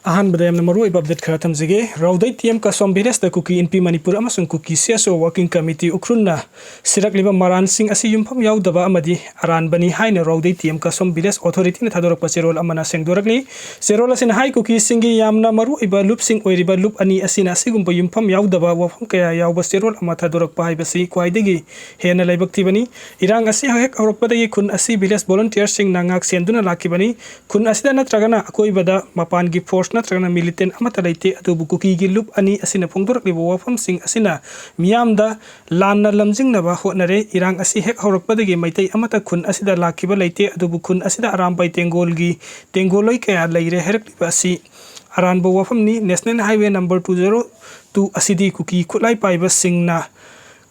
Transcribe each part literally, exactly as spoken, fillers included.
ꯑꯍꯥꯟꯕꯗ ꯌꯥꯝꯅ ꯃꯔꯨꯑꯣꯏꯕ ꯑꯞꯗꯦꯠ ꯈꯔ ꯊꯝꯖꯒꯦ꯫ ꯔꯧꯗꯩ ꯇꯤ ꯑꯦꯝ ꯀꯥꯁꯣꯝ ꯚꯤꯂꯦꯖꯇ ꯀꯨꯀꯤ ꯏꯟꯄꯤ ꯃꯅꯤꯄꯨꯔ ꯑꯃꯁꯨꯡ ꯀꯨꯀꯤ ꯁꯤ ꯑꯦꯁ ꯑꯣ ꯋꯥꯔꯀꯤꯡ ꯀꯃꯤꯇꯤ ꯎꯈ꯭ꯔꯨꯜꯅ ꯁꯤꯔꯛꯂꯤꯕ ꯃꯔꯥꯟꯁꯤꯡ ꯑꯁꯤ ꯌꯨꯝꯐꯝ ꯌꯥꯎꯗꯕ ꯑꯃꯗꯤ ꯑꯔꯥꯟꯕꯅꯤ ꯍꯥꯏꯅ ꯔꯧꯗꯩ ꯇꯤ ꯑꯦꯝ ꯀꯥꯁꯣꯝ ꯚꯤꯂꯦꯖ ꯑꯣꯊꯣꯔꯤꯇꯤꯅ ꯊꯥꯗꯣꯔꯛꯄ ꯆꯦꯔꯣꯜ ꯑꯃꯅ ꯁꯦꯡꯗꯣꯔꯛꯂꯤ꯫ ꯆꯦꯔꯣꯜ ꯑꯁꯤꯅ ꯍꯥꯏ, ꯀꯨꯀꯤꯁꯤꯡꯒꯤ ꯌꯥꯝꯅ ꯃꯔꯨꯑꯣꯏꯕ ꯂꯨꯞꯁꯤꯡ ꯑꯣꯏꯔꯤꯕ ꯂꯨꯞ ꯑꯅꯤ ꯑꯁꯤꯅ ꯑꯁꯤꯒꯨꯝꯕ ꯌꯨꯝꯐꯝ ꯌꯥꯎꯗꯕ ꯋꯥꯐꯝ ꯀꯌꯥ ꯌꯥꯎꯕ ꯆꯦꯔꯣꯜ ꯑꯃ ꯊꯥꯗꯣꯔꯛꯄ ꯍꯥꯏꯕꯁꯤ ꯈ꯭ꯋꯥꯏꯗꯒꯤ ꯍꯦꯟꯅ ꯂꯥꯏꯕꯛ ꯊꯤꯕꯅꯤ꯫ ꯏꯔꯥꯡ ꯑꯁꯤ ꯍꯦꯛ ꯍꯧꯔꯛꯄꯗꯒꯤ ꯈꯨꯟ ꯑꯁꯤ ꯚꯤꯂꯦꯖ ꯚꯣꯂꯨꯟꯇꯤꯌꯔꯁꯤꯡꯅ ꯉꯥꯛ ꯁꯦꯟꯗꯨꯅ ꯂꯥꯛꯈꯤꯕꯅꯤ꯫ ꯈꯨꯟ ꯑꯁꯤꯗ ꯅꯠꯇ꯭ꯔꯒꯅ ꯑꯀꯣꯏꯕꯗ ꯃꯄꯥꯟꯒꯤ ꯐꯣꯔꯁ ꯅꯠꯇ꯭ꯔꯒꯅ ꯃꯤꯂꯤꯇꯦꯟ ꯑꯃꯠꯇ ꯂꯩꯇꯦ, ꯑꯗꯨꯕꯨ ꯀꯨꯀꯤꯒꯤ ꯂꯨꯞ ꯑꯅꯤ ꯑꯁꯤꯅ ꯐꯣꯡꯗꯣꯔꯛꯂꯤꯕ ꯋꯥꯐꯝꯁꯤꯡ ꯑꯁꯤꯅ ꯃꯤꯌꯥꯝꯗ ꯂꯥꯟꯅ ꯂꯝꯖꯤꯡꯅꯕ ꯍꯣꯠꯅꯔꯦ꯫ ꯏꯔꯥꯡ ꯑꯁꯤ ꯍꯦꯛ ꯍꯧꯔꯛꯄꯗꯒꯤ ꯃꯩꯇꯩ ꯑꯃꯠꯇ ꯈꯨꯟ ꯑꯁꯤꯗ ꯂꯥꯛꯈꯤꯕ ꯂꯩꯇꯦ, ꯑꯗꯨꯕꯨ ꯈꯨꯟ ꯑꯁꯤꯗ ꯑꯔꯥꯝꯕꯥꯏ ꯇꯦꯡꯒꯣꯜꯒꯤ ꯇꯦꯡꯒꯣꯜꯂꯣꯏ ꯀꯌꯥ ꯂꯩꯔꯦ꯫ ꯍꯥꯏꯔꯛꯂꯤꯕ ꯑꯁꯤ ꯑꯔꯥꯟꯕ ꯋꯥꯐꯝꯅꯤ꯫ National highway number two zero two ꯑꯁꯤꯗꯤ ꯀꯨꯀꯤ ꯈꯨꯠꯂꯥꯏ ꯄꯥꯏꯕꯁꯤꯡꯅ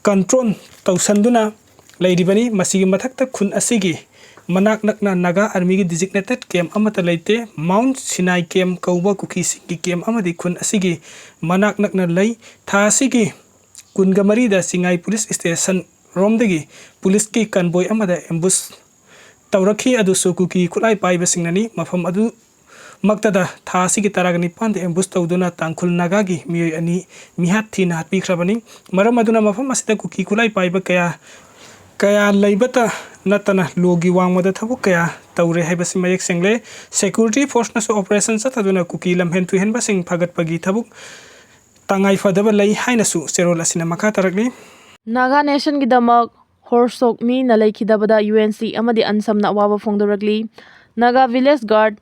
ꯀꯟꯇ꯭ꯔꯣꯜ ꯇꯧꯁꯟꯗꯨꯅ ꯂꯩꯔꯤꯕꯅꯤ꯫ ꯃꯁꯤꯒꯤ ꯃꯊꯛꯇ ꯈꯨꯟ ꯑꯁꯤꯒꯤ ꯃꯅꯥꯛ ꯅꯛꯅ ꯅꯥꯒꯥ ꯑꯥꯔꯃꯤꯒꯤ ꯗꯤꯖꯤꯒꯅꯦꯇꯦꯠ ꯀꯦꯝꯞ ꯑꯃꯠꯇ ꯂꯩꯇꯦ꯫ ꯃꯥꯎꯟꯠ ꯁꯤꯅꯥꯏ ꯀꯦꯝꯞ ꯀꯧꯕ ꯀꯨꯀꯤꯁꯤꯡꯒꯤ ꯀꯦꯝꯞ ꯑꯃꯗꯤ ꯈꯨꯟ ꯑꯁꯤꯒꯤ ꯃꯅꯥꯛ ꯅꯛꯅ ꯂꯩ꯫ ꯊꯥ ꯑꯁꯤꯒꯤ ꯀꯨꯟꯒ ꯃꯔꯤꯗ ꯆꯤꯡꯉꯥꯏ ꯄꯨꯂꯤꯁ ꯁ꯭ꯇꯦꯁꯟ ꯔꯣꯝꯗꯒꯤ ꯄꯨꯂꯤꯁꯀꯤ ꯀꯟꯕꯣꯏ ꯑꯃꯗ ꯑꯦꯝꯕꯨꯁ ꯇꯧꯔꯛꯈꯤ, ꯑꯗꯨꯁꯨ ꯀꯨꯀꯤ ꯈꯨꯠꯂꯥꯏ ꯄꯥꯏꯕꯁꯤꯡꯅꯅꯤ꯫ ꯃꯐꯝ ꯑꯗꯨꯃꯛꯇꯗ ꯊꯥ ꯑꯁꯤꯒꯤ ꯇꯔꯥꯒ ꯅꯤꯄꯥꯟꯗ ꯑꯦꯝꯕꯨꯁ ꯇꯧꯗꯨꯅ ꯇꯥꯡꯈꯨꯜ ꯅꯥꯒꯥꯒꯤ ꯃꯤꯑꯣꯏ ꯑꯅꯤ ꯃꯤꯍꯥꯠ ꯊꯤꯅ ꯍꯥꯠꯄꯤꯈ꯭ꯔꯕꯅꯤ꯫ ꯃꯔꯝ ꯑꯗꯨꯅ ꯃꯐꯝ ꯑꯁꯤꯗ ꯀꯨꯀꯤ ꯈꯨꯠꯂꯥꯏ ꯄꯥꯏꯕ ꯀꯌꯥ ꯀꯌꯥ ꯂꯩꯕꯇ ꯅꯠꯇꯅ ꯂꯣꯒꯤ ꯋꯥꯡꯃꯗ ꯊꯕꯛ ꯀꯌꯥ ꯇꯧꯔꯦ ꯍꯥꯏꯕꯁꯤ ꯃꯌꯦꯛ ꯁꯦꯡꯂꯦ꯫ ꯁꯦꯀ꯭ꯌꯨꯔꯤꯇꯤ ꯐꯣꯔꯁꯅꯁꯨ ꯑꯣꯄꯔꯦꯁꯟ ꯆꯠꯊꯗꯨꯅ ꯀꯨꯀꯤ ꯂꯝꯍꯦꯟ ꯇꯨꯍꯦꯟꯕꯁꯤꯡ ꯐꯒꯠꯄꯒꯤ ꯊꯕꯛ ꯇꯉꯥꯏ ꯐꯗꯕ ꯂꯩ ꯍꯥꯏꯅꯁꯨ ꯆꯦꯔꯣꯜ ꯑꯁꯤꯅ ꯃꯈꯥ ꯇꯥꯔꯛꯂꯤ꯫ ꯅꯥꯒꯥ ꯅꯦꯁꯟꯒꯤꯗꯃꯛ ꯍꯣꯔꯁꯣꯛ ꯃꯤꯅ ꯂꯩꯈꯤꯗꯕꯗ ꯌꯨ ꯑꯦꯟ ꯁꯤ ꯑꯃꯗꯤ ꯑꯟꯁꯝꯅ ꯑꯋꯥꯕ ꯐꯣꯡꯗꯣꯔꯛꯂꯤ꯫ ꯅꯥꯒꯥ ꯚꯤꯂꯦꯖ ꯒꯥꯔꯗ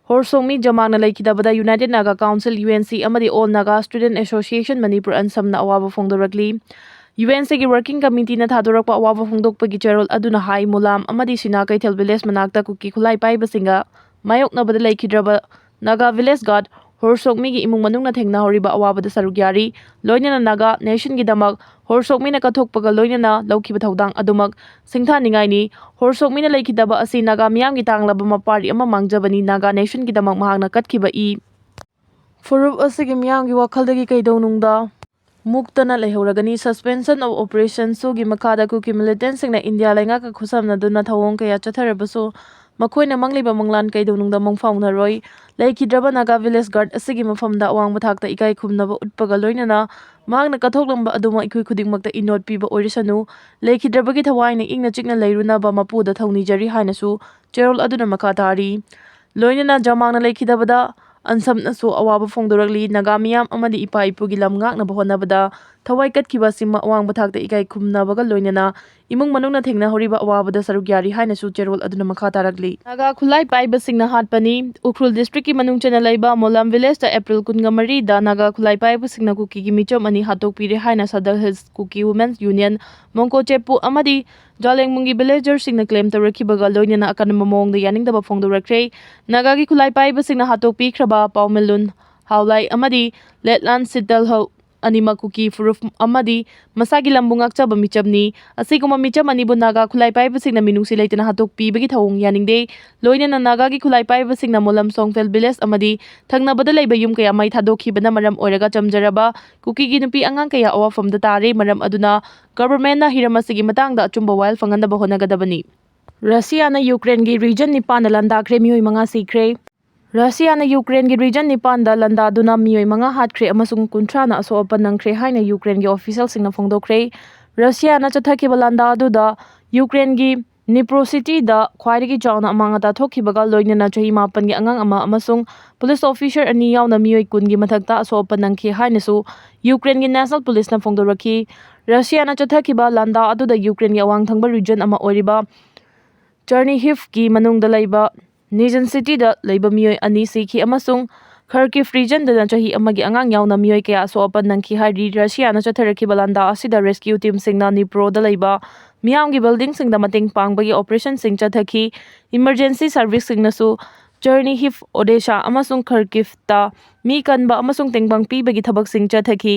ꯍꯣꯔꯁꯣꯛꯃꯤ ꯖꯃꯥꯡꯅ ꯂꯩꯈꯤꯗꯕꯗ united Naga council, U N C, ꯑꯃꯗꯤ all Naga student association Manipur, ꯑꯟꯁꯝꯅ ꯑꯋꯥꯕ ꯐꯣꯡꯗꯣꯔꯛꯂꯤ꯫ ꯌꯨ ꯑꯦꯟ ꯁꯤꯒꯤ ꯋꯥꯔꯀꯤꯡ ꯀꯃꯤꯇꯤꯅ ꯊꯥꯗꯣꯔꯛꯄ ꯑꯋꯥꯕ ꯐꯣꯡꯗꯣꯛꯄꯒꯤ ꯆꯦꯔꯣꯜ ꯑꯗꯨꯅ ꯍꯥꯏ, ꯃꯨꯂꯥꯝ ꯑꯃꯗꯤ ꯁꯤꯅꯥ ꯀꯩꯊꯦꯜ ꯚꯤꯂꯦꯖ ꯃꯅꯥꯛꯇ ꯀꯨꯀꯤ ꯈꯨꯠꯂꯥꯏ ꯄꯥꯏꯕꯁꯤꯡꯒ ꯃꯥꯌꯣꯛꯅꯕꯗ ꯂꯩꯈꯤꯗ꯭ꯔꯕ ꯅꯥꯒꯥ ꯚꯤꯂꯦꯖ ꯒꯥꯔꯗ ꯍꯣꯔꯁꯣꯛꯃꯤꯒꯤ ꯏꯃꯨꯡ ꯃꯅꯨꯡꯅ ꯊꯦꯡꯅꯍꯧꯔꯤꯕ ꯑꯋꯥꯕꯗ ꯁꯔꯨꯛ ꯌꯥꯔꯤ꯫ ꯂꯣꯏꯅꯅ ꯅꯥꯒꯥ ꯅꯦꯁꯟꯒꯤꯗꯃꯛ ꯍꯣꯔꯁꯣꯛꯃꯤꯅ ꯀꯠꯊꯣꯛꯄꯒ ꯂꯣꯏꯅꯅ ꯂꯧꯈꯤꯕ ꯊꯧꯗꯥꯡ ꯑꯗꯨꯃꯛ ꯁꯤꯡꯊꯥꯅꯤꯡꯉꯥꯏꯅꯤ꯫ ꯍꯣꯔꯁꯣꯛꯃꯤꯅ ꯂꯩꯈꯤꯗꯕ ꯑꯁꯤ ꯅꯥꯒꯥ ꯃꯤꯌꯥꯝꯒꯤ ꯇꯥꯡꯂꯕ ꯃꯄꯥꯔꯤ ꯑꯃ ꯃꯥꯡꯖꯕꯅꯤ꯫ ꯅꯥꯒꯥ ꯅꯦꯁꯟꯒꯤꯗꯃꯛ ꯃꯍꯥꯛꯅ ꯀꯠꯈꯤꯕ ꯏ ꯐꯨꯔꯨꯞ ꯑꯁꯤꯒꯤ ꯃꯤꯌꯥꯝꯒꯤ ꯋꯥꯈꯜꯗꯒꯤ ꯀꯩꯗꯧꯅꯨꯡꯗ ꯃꯨꯛꯇꯅ ꯂꯩꯍꯧꯔꯒꯅꯤ꯫ Suspension of Operation ꯁꯨꯒꯤ ꯃꯈꯥꯗ ꯀꯨꯀꯤ ꯃꯤꯂꯤꯇꯦꯟꯁꯤꯡꯅ ꯏꯟꯗꯤꯌꯥ ꯂꯩꯉꯥꯛꯀ ꯈꯨꯠꯁꯝꯅꯗꯨꯅ ꯊꯧꯑꯣꯡ ꯀꯌꯥ ꯆꯠꯊꯔꯕꯁꯨ, ꯃꯈꯣꯏꯅ ꯃꯪꯂꯤꯕ ꯃꯪꯂꯥꯟ ꯀꯩꯗꯧꯅꯨꯡꯗ ꯃꯪ ꯐꯥꯎꯅꯔꯣꯏ꯫ ꯂꯩꯈꯤꯗ꯭ꯔꯕ ꯅꯥꯒꯥ ꯚꯤꯂꯦꯖ ꯒꯥꯔꯗ ꯑꯁꯤꯒꯤ ꯃꯐꯝꯗ ꯑꯋꯥꯡꯕ ꯊꯥꯛꯇ ꯏꯀꯥꯏ ꯈꯨꯝꯅꯕ ꯎꯠꯄꯒ ꯂꯣꯏꯅꯅ ꯃꯍꯥꯛꯅ ꯀꯠꯊꯣꯛꯂꯝꯕ ꯑꯗꯨꯃꯛ ꯑꯩꯈꯣꯏ ꯈꯨꯗꯤꯡꯃꯛꯇ ꯏꯅꯣꯠ ꯄꯤꯕ ꯑꯣꯏꯔꯁꯅꯨ꯫ ꯂꯩꯈꯤꯗ꯭ꯔꯕꯒꯤ ꯊꯋꯥꯏꯅ ꯏꯪꯅ ꯆꯤꯛꯅ ꯂꯩꯔꯨꯅꯕ ꯃꯄꯨꯗ ꯊꯧꯅꯤꯖꯔꯤ ꯍꯥꯏꯅꯁꯨ ꯆꯦꯔꯣꯜ ꯑꯗꯨꯅ ꯃꯈꯥ ꯇꯥꯔꯤ꯫ ꯂꯣꯏꯅꯅ ꯖꯃꯥꯡꯅ ꯂꯩꯈꯤꯗꯕꯗ ꯑꯟꯁꯝꯅꯁꯨ ꯑꯋꯥꯕ ꯐꯣꯡꯗꯣꯔꯛꯂꯤ꯫ ꯅꯥꯒꯥ ꯃꯤꯌꯥꯝ ꯑꯃꯗꯤ ꯏꯄꯥ ꯏꯄꯨꯒꯤ ꯂꯝ ꯉꯥꯛꯅꯕ ꯍꯣꯠꯅꯕꯗ ꯊꯋꯥꯏ ꯀꯠꯈꯤꯕ ꯑꯁꯤꯃꯛ ꯑꯋꯥꯡꯕ ꯊꯥꯛꯇ ꯏꯀꯥꯏ ꯈꯨꯝꯅꯕꯒ ꯂꯣꯏꯅꯅ ꯏꯃꯨꯡ ꯃꯅꯨꯡꯅ ꯊꯦꯡꯅꯍꯧꯔꯤꯕ ꯑꯋꯥꯕꯗ ꯁꯔꯨꯛ ꯌꯥꯔꯤ ꯍꯥꯏꯅꯁꯨ ꯆꯦꯔꯣꯜ ꯑꯗꯨꯅ ꯃꯈꯥ ꯇꯥꯔꯛꯂꯤ꯫ ꯅꯥꯒꯥ ꯈꯨꯠꯂꯥꯏ ꯄꯥꯏꯕꯁꯤꯡꯅ ꯍꯥꯠꯄꯅꯤ꯫ ꯎꯈ꯭ꯔꯨꯜ ꯗꯤꯁꯇ꯭ꯔꯤꯛꯀꯤ ꯃꯅꯨꯡ ꯆꯟꯅ ꯂꯩꯕ ꯃꯣꯂꯝ ꯚꯤꯂꯦꯖꯇ ꯑꯦꯄ꯭ꯔꯤꯜ ꯀꯨꯟꯒ ꯃꯔꯤꯗ ꯅꯥꯒꯥ ꯈꯨꯠꯂꯥꯏ ꯄꯥꯏꯕꯁꯤꯡꯅ ꯀꯨꯀꯤꯒꯤ ꯃꯤꯆꯝ ꯑꯅꯤ ꯍꯥꯠꯇꯣꯛꯄꯤꯔꯦ ꯍꯥꯏꯅ ꯁꯗꯜ ꯍꯤꯜꯁ ꯀꯨꯀꯤ ꯋꯨꯃꯦꯟꯁ ꯌꯨꯅꯤꯌꯟ, ꯃꯣꯡꯀꯣꯆꯦꯄꯨ ꯑꯃꯗꯤ ꯖꯥꯂꯦꯡꯃꯨꯡꯒꯤ ꯚꯤꯂꯦꯖꯔꯁꯤꯡꯅ ꯀ꯭ꯂꯦꯝ ꯇꯧꯔꯛꯈꯤꯕꯒ ꯂꯣꯏꯅꯅ ꯑꯀꯟꯕ ꯃꯑꯣꯡꯗ ꯌꯥꯅꯤꯡꯗꯕ ꯐꯣꯡꯗꯣꯔꯛꯈ꯭ꯔꯦ꯫ ꯅꯥꯒꯥꯒꯤ ꯈꯨꯠꯂꯥꯏ ꯄꯥꯏꯕꯁꯤꯡꯅ ꯍꯥꯠꯇꯣꯛꯄꯤꯈ꯭ꯔꯕ ꯄꯥꯎꯃꯦꯂꯨꯟ ꯍꯥꯎꯂꯥꯏ ꯑꯃꯗꯤ ꯂꯦꯠꯂꯥꯟ ꯁꯤꯇꯜꯍꯧ ꯑꯅꯤꯃꯛ ꯀꯨꯀꯤ ꯐꯨꯔꯨꯞ ꯑꯃꯗꯤ ꯃꯁꯥꯒꯤ ꯂꯝꯕꯨ ꯉꯥꯛꯆꯕ ꯃꯤꯆꯝꯅꯤ꯫ ꯑꯁꯤꯒꯨꯝꯕ ꯃꯤꯆꯝ ꯑꯅꯤꯕꯨ ꯅꯥꯒꯥ ꯈꯨꯠꯂꯥꯏ ꯄꯥꯏꯕꯁꯤꯡꯅ ꯃꯤꯅꯨꯡꯁꯤ ꯂꯩꯇꯅ ꯍꯥꯠꯇꯣꯛꯄꯤꯕꯒꯤ ꯊꯧꯑꯣꯡ ꯌꯥꯅꯤꯡꯗꯦ꯫ ꯂꯣꯏꯅꯅ ꯅꯥꯒꯥꯒꯤ ꯈꯨꯠꯂꯥꯏ ꯄꯥꯏꯕꯁꯤꯡꯅ ꯃꯣꯂꯝ ꯁꯣꯡꯐꯦꯜ ꯚꯤꯂꯦꯖ ꯑꯃꯗꯤ ꯊꯪꯅꯕꯗ ꯂꯩꯕ ꯌꯨꯝ ꯀꯌꯥ ꯃꯩ ꯊꯥꯗꯣꯛꯈꯤꯕꯅ ꯃꯔꯝ ꯑꯣꯏꯔꯒ ꯆꯝꯖꯔꯕ ꯀꯨꯀꯤꯒꯤ ꯅꯨꯄꯤ ꯑꯉꯥꯡ ꯀꯌꯥ ꯑꯋꯥꯐꯝꯗ ꯇꯥꯔꯦ꯫ ꯃꯔꯝ ꯑꯗꯨꯅ ꯒꯚꯔꯟꯃꯦꯟꯠꯅ ꯍꯤꯔꯝ ꯑꯁꯤꯒꯤ ꯃꯇꯥꯡꯗ ꯑꯆꯨꯝꯕ ꯋꯥꯌꯦꯜ ꯐꯪꯍꯟꯅꯕ ꯍꯣꯠꯅꯒꯗꯕꯅꯤ꯫ ꯔꯁꯤꯌꯥꯅ ꯌꯨꯀ꯭ꯔꯦꯟꯒꯤ ꯔꯤꯖꯟ ꯅꯤꯄꯥꯟꯗ ꯂꯥꯟꯗꯥꯈ꯭ꯔꯦ, ꯃꯤꯑꯣꯏ ꯃꯉꯥ ꯁꯤꯈ꯭ꯔꯦ꯫ ꯔꯁꯤꯌꯥꯅ ꯌꯨꯀ꯭ꯔꯦꯟꯒꯤ ꯔꯤꯖꯟ ꯅꯤꯄꯥꯟꯗ ꯂꯥꯟꯗꯥꯗꯨꯅ ꯃꯤꯑꯣꯏ ꯃꯉꯥ ꯍꯥꯠꯈ꯭ꯔꯦ ꯑꯃꯁꯨꯡ ꯀꯨꯟꯊ꯭ꯔꯥꯅ ꯑꯁꯣꯛ ꯑꯄꯟ ꯅꯪꯈ꯭ꯔꯦ ꯍꯥꯏꯅ ꯌꯨꯀ꯭ꯔꯦꯟꯒꯤ ꯑꯣꯐꯤꯁꯤꯌꯦꯜꯁꯤꯡꯅ ꯐꯣꯡꯗꯣꯛꯈ꯭ꯔꯦ꯫ ꯔꯁꯤꯌꯥꯅ ꯆꯠꯊꯈꯤꯕ ꯂꯥꯟꯗꯥ ꯑꯗꯨꯗ ꯌꯨꯀ꯭ꯔꯦꯟꯒꯤ ꯅꯤꯄ꯭ꯔꯣ ꯁꯤꯇꯤꯗ ꯈ꯭ꯋꯥꯏꯗꯒꯤ ꯆꯥꯎꯅ ꯑꯃꯥꯡ ꯑꯇꯥ ꯊꯣꯛꯈꯤꯕꯒ ꯂꯣꯏꯅꯅ ꯆꯍꯤ ꯃꯥꯄꯟꯒꯤ ꯑꯉꯥꯡ ꯑꯃ ꯑꯃꯁꯨꯡ ꯄꯨꯂꯤꯁ ꯑꯣꯐꯤꯁꯥꯔ ꯑꯅꯤ ꯌꯥꯎꯅ ꯃꯤꯑꯣꯏ ꯀꯨꯟꯒꯤ ꯃꯊꯛꯇ ꯑꯁꯣꯛ ꯑꯄꯟ ꯅꯪꯈꯤ ꯍꯥꯏꯅꯁꯨ ꯌꯨꯀ꯭ꯔꯦꯟꯒꯤ ꯅꯦꯁꯅꯦꯜ ꯄꯨꯂꯤꯁꯅ ꯐꯣꯡꯗꯣꯔꯛꯈꯤ꯫ ꯔꯁꯤꯌꯥꯅ ꯆꯠꯊꯈꯤꯕ ꯂꯥꯟꯗꯥ ꯑꯗꯨꯗ ꯌꯨꯀ꯭ꯔꯦꯟꯒꯤ ꯑꯋꯥꯡ ꯊꯪꯕ ꯔꯤꯖꯟ ꯑꯃ ꯑꯣꯏꯔꯤꯕ ꯆꯔꯅꯤꯍꯤꯚꯀꯤ ꯃꯅꯨꯡꯗ ꯂꯩꯕ ꯅꯤꯖꯟ ꯁꯤꯇꯤꯗ ꯂꯩꯕ ꯃꯤꯑꯣꯏ ꯑꯅꯤ ꯁꯤꯈꯤ ꯑꯃꯁꯨꯡ ꯈꯔꯀꯤꯚ ꯔꯤꯖꯟꯗꯅ ꯆꯍꯤ ꯑꯃꯒꯤ ꯑꯉꯥꯡ ꯌꯥꯎꯅ ꯃꯤꯑꯣꯏ ꯀꯌꯥ ꯑꯁꯣꯛ ꯑꯄꯟ ꯅꯪꯈꯤ ꯍꯥꯏꯔꯤ꯫ ꯔꯁꯤꯌꯥꯅ ꯆꯠꯊꯔꯛꯈꯤꯕ ꯂꯥꯟꯗꯥ ꯑꯁꯤꯗ ꯔꯦꯁꯀ꯭ꯌꯨ ꯇꯤꯝꯁꯤꯡꯅ ꯅꯤꯄ꯭ꯔꯣꯗ ꯂꯩꯕ ꯃꯤꯌꯥꯝꯒꯤ ꯕꯤꯜꯗꯤꯡꯁꯤꯡꯗ ꯃꯇꯦꯡ ꯄꯥꯡꯕꯒꯤ ꯑꯣꯄꯔꯦꯁꯟꯁꯤꯡ ꯆꯠꯊꯈꯤ꯫ ꯏꯃꯔꯖꯦꯟꯁꯤ ꯁꯔꯚꯤꯁꯁꯤꯡꯅꯁꯨ ꯆꯔꯅꯤꯍꯤꯚ, ꯑꯣꯗꯦꯁꯥ ꯑꯃꯁꯨꯡ ꯈꯔꯀꯤꯚꯇ ꯃꯤ ꯀꯟꯕ ꯑꯃꯁꯨꯡ ꯇꯦꯡꯕꯥꯡ ꯄꯤꯕꯒꯤ ꯊꯕꯛꯁꯤꯡ ꯆꯠꯊꯈꯤ꯫